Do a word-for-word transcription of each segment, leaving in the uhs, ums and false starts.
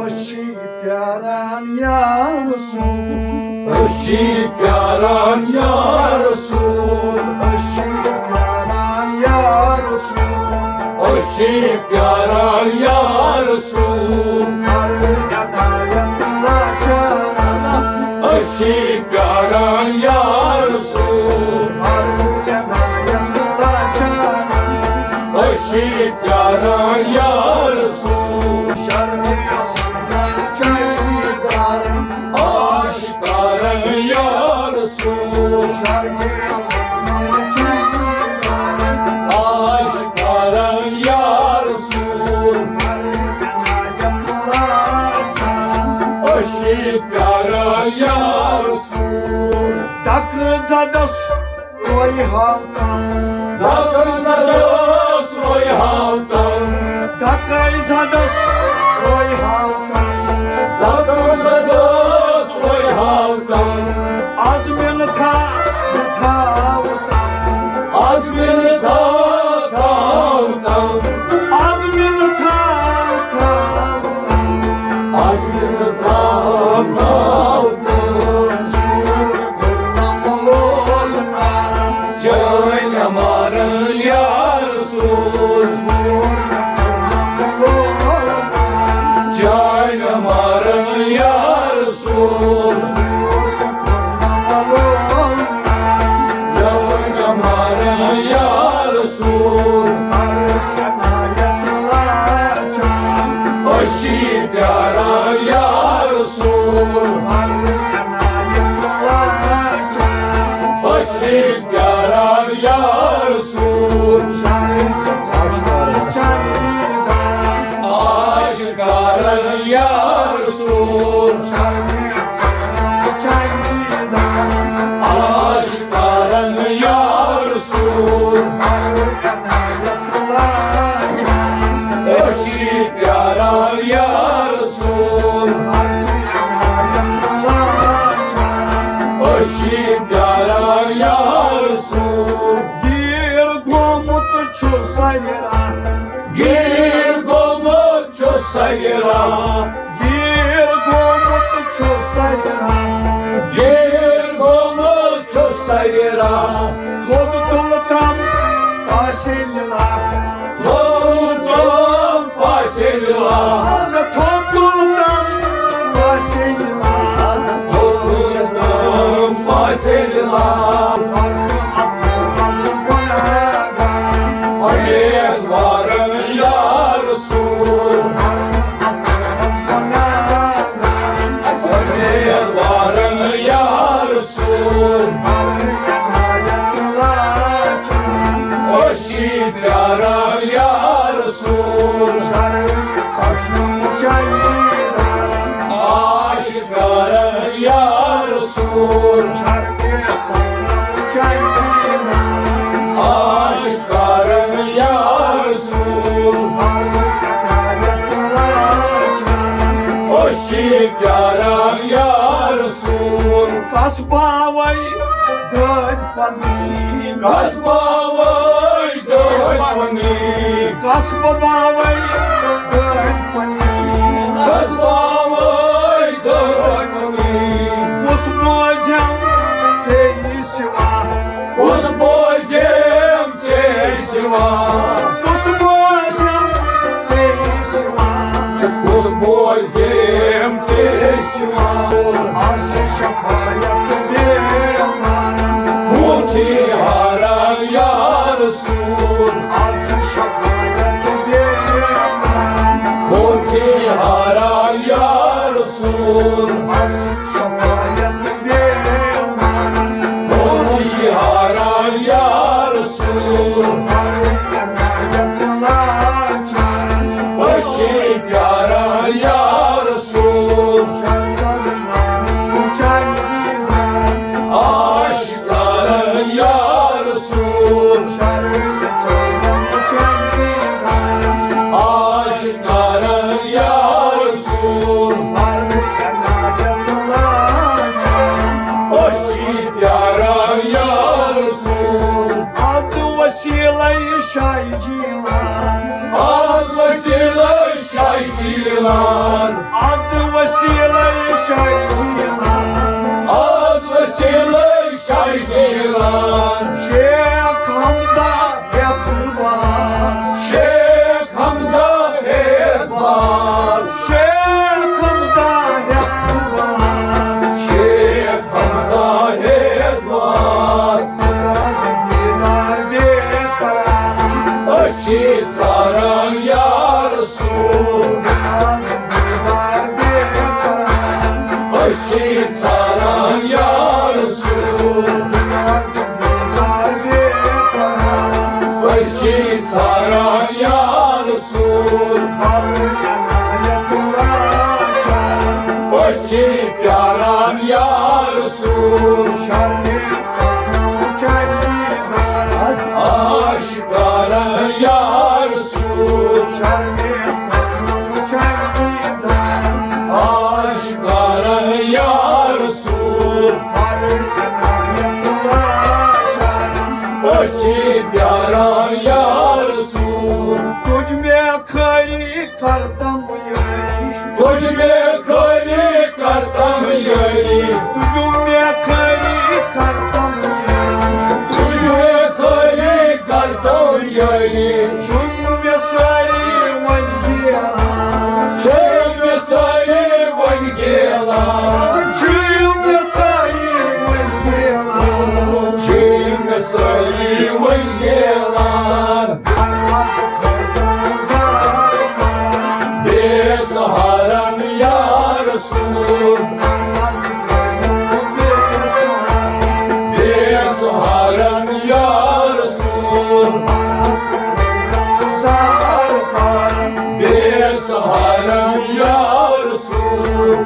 أسۍ چھِ پیاران یا رسول۔ أسۍ چھِ پیاران یا رسول۔ أسۍ چھِ پیاران یا رسول۔ أسۍ چھِ پیاران یا رسول۔ ہر عنایت لاچارن۔ أسۍ چھِ پیاران یا رسول۔ ہر عنایت لاچارن۔ أسۍ چھِ پیاران یا رسول۔ شرمہِ اژان چاہیے دارن۔ عاشقارن یا رسول۔ شرمہِ اژان چاہیے دارن۔ عاشقارن یا رسول۔ ہر عنایت لاچارن۔ أسۍ چھِ پیاران یا رسول۔ دکہٕ زدس روے ہاوتن۔ دکہٕ زدس روے ہاوتن۔ دکہٕ زدس روے ہاوتن۔ دکہٕ زدس روے ہاوتن۔ از مِلتھا تھاوتن۔ از مِلتھا تھاوتن۔ از مِلتھا تھاوتن۔ از مِلتھا تھاوتن۔ زور کوٚرنم لول کرن۔ جان مارن یا رسول۔ جان مارن یا رسول۔ جان مارن یا رسول۔ أسۍ چھِ پیاران یا رسول۔ أسۍ چھِ پیاران یا رسول۔ عاشقارن یا رسول۔ عاشقارن یا رسول۔ أسۍ چھِ پیاران یا رسول۔ أسۍ چھِ پیاران یا رسول۔ گیٖر گوٚمُت چھُ سویرا۔ گیٖر گوٚمُت چھُ سویرا۔ گیٖر گوٚمُت چھُ سویرا۔ گیٖر گوٚمُت چھُ سویرا۔ تھوٚد تُلتم پاسے لیلا۔ تھوٚد تُلتم پاسے لیلا۔ مےٚ تھوٚد تُلتم پاسے لیلا۔ تھوٚد تُلتم پاسے لیلا۔ امیدوارن یا رسول۔ امیدوارن یا رسول۔ أسۍ چھِ پیاران یا رسول۔ عاشقارن یا رسول۔ عاشقارن یا رسول۔ أسۍ چھِ پیاران یا رسول۔ کس باوے دٲدۍ پننی۔ کس باوے دٲدۍ پننی۔ کس باوے دٲدۍ پننی۔ کس باوے دٲدۍ پننی۔ کُس بوزٮ۪م ژےٚ سوا۔ کُس بوزٮ۪م ژےٚ سوا۔ کُس بوزٮ۪م ژےٚ سوا۔ کُس بوزٮ۪م ژےٚ سوا۔ از چھِ شفاعت بیمارن۔ خوٗن چھِ ہاران یا رسول۔ از چھِ شفاعت بیمارن۔ خوٗن چھِ ہاران یا رسول۔ از چھِ شفاعت بیمارن۔ خوٗن چھِ ہاران یا رسول۔ أسۍ چھِ پیاران یا رسول۔ عاشقارن یا رسول۔ عاشقارن یا رسول۔ أسۍ چھِ پیاران یا رسول۔ از وسیلے شاہ جیلان۔ از وسیلے شاہ جیلان۔ از وسیلے شاہ جیلان۔ آز وسیلے شاہ جیلان۔ شیخ حمزہ ہیتھ باس۔ شیخ حمزہ ہیتھ باس۔ شیخ حمزہ ہیتھ باس۔ شیخ حمزہ ہیتھ باس۔ دیدار بے قرار۔ أسۍ چھِ ژھاران یا رسول۔ أسۍ چھِ ژھاران یا رسول۔ أسۍ چھِ ژھاران یا رسول۔ أسۍ چھِ پیاران یا رسول۔ عاشق کرن یا رسول۔ عاشق کرن یا رسول۔ أسۍ چھِ پیاران یا رسول۔ تُج مےٚ خٲلی کرتم یٲری۔ تُج مےٚ خٲلی کرتم یٲری۔ تُج مےٚ خٲلی کرتم یٲری۔ تُج مےٚ خٲلی کرتم یٲری۔ چھُم مےٚ سٲری وۄنۍ گیلان۔ چھُم مےٚ سٲری وۄنۍ گیلان۔ چھُم مےٚ سٲری وۄنۍ گیلان۔ چھُم مےٚ سٲری وۄنۍ گیلان۔ بے سہارن یا رسول۔ بے سہارن یا رسول۔ بے سہارن یا رسول۔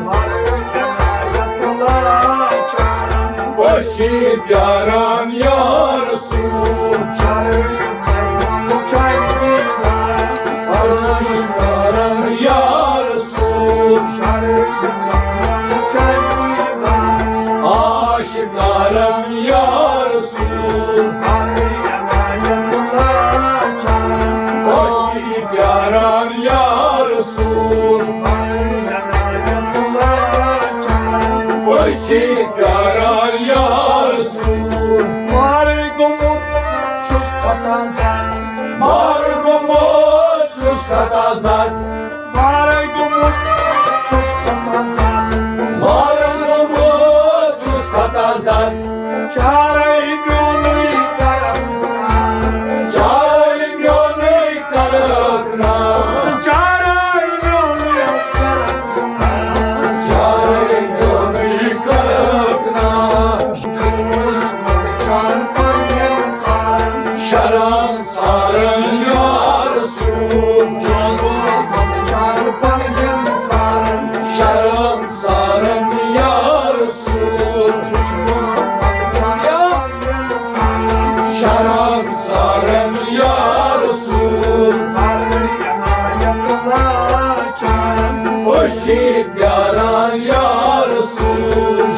أسۍ چھِ پیاران یا رسول۔ عاشق کرن یا رسول۔ عاشق کرن یا رسول۔ أسۍ چھِ پیاران یا رسول۔ أسۍ چھِ پیاران یا رسول۔ مارٕ گوٚمُت چھُس خطا زد۔ مارٕ گوٚمُت چھُس خطا زد۔ مارٕ گوٚمُت چھُس خطا زد۔ مارٕ گوٚمُت چھُس خطا زد۔ چارے میونُے کرکھ نا۔ چارے میونُے کرکھ نا۔ چارے میونُے حظ کرکھ نا۔ چارے میونُے کرکھ نا۔ چھُس بہٕ چار پننٮ۪ن کارن۔ شرم ژھارن یا رسول۔ چھُس بہٕ چار پننٮ۪ن کارن۔ شرم ژھارن یا رسول۔ شرم ژھارن یا رسول۔ أسۍ چھِ پیاران یا رسول۔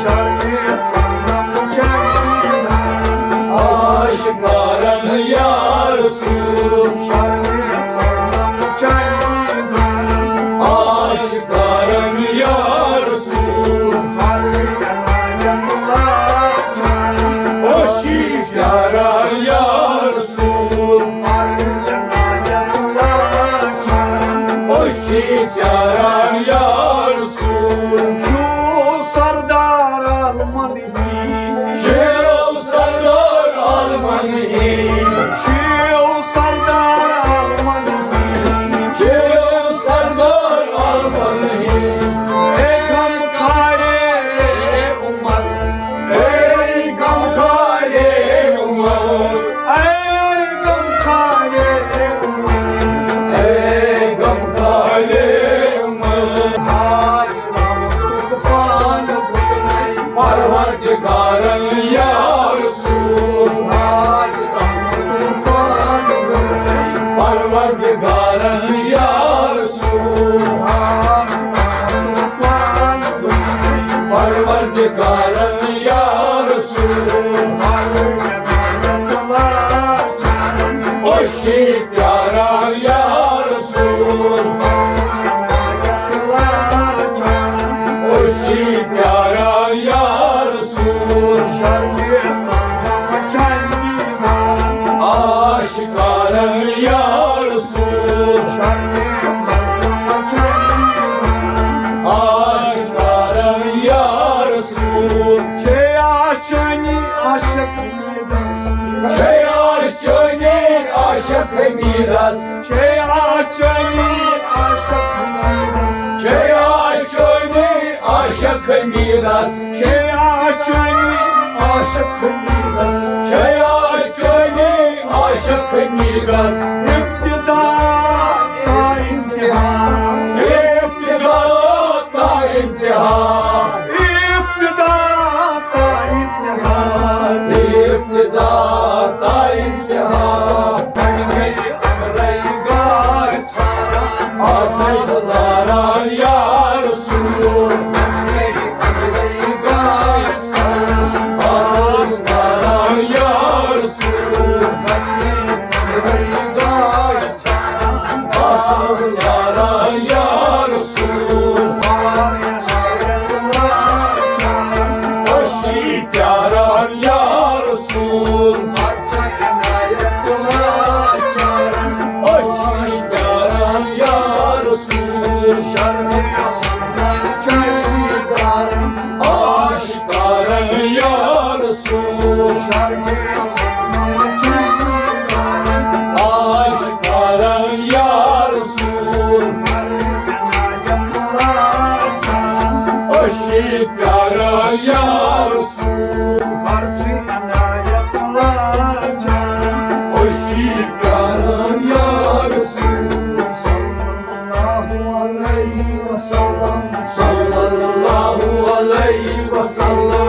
عاشق کرن یا رسول۔ عاشق کرن یا رسول۔ أسۍ چھِ پیاران یا رسول۔ أسۍ چھِ پیاران یا رسول۔ چھُو سردار عالمن ہی۔ چھُو سردار عالمن ہی۔ چھُو سردار عالمن ہی۔ چھُو سردار عالمن ہی۔ اے غم کارے عمر۔ اے غم کارے عمر۔ اے غم کارے عمر۔ اے غم کارے عمر۔ پروردگارن یا رسول۔ پروردگارن یا رسول۔ پروردگارن یا رسول۔ أسۍ چھِ پیاران یا رسول۔ پیاران یا رسول، شرمہِ ژم چنی کران۔ آش کران یا رسول، شرمہِ ژم چنی کران۔ آش کران یا رسول۔ چیا چنی عاشق حمیدس۔ چیا چنی عاشق حمیدس۔ چیا چنی عاشق حمیدس۔ چیا چنی عاشق حمیدس۔ چیا چنی عاشق حمیدس۔ چیا چنی عاشق حمیدس۔ ابتدا تا انتہا۔ ابتدا تا انتہا۔ ابتدا تا انتہا۔ ابتدا تا انتہا۔ گنگے امرے گاش آسان تاران یا رسول۔ آسان تاران یا رسول۔ آسان تاران یا رسول۔ أسۍ چھِ پیاران یا رسول۔ أسۍ چھِ پیاران یا رسول۔ آش کران یا رسول۔ آش کران یا رسول۔ أسۍ چھِ پیاران یا رسول۔ أسۍ چھِ پیاران یا رسول۔ صلی اللہ علیہ وسلم۔ صلی اللہ علیہ وسلم۔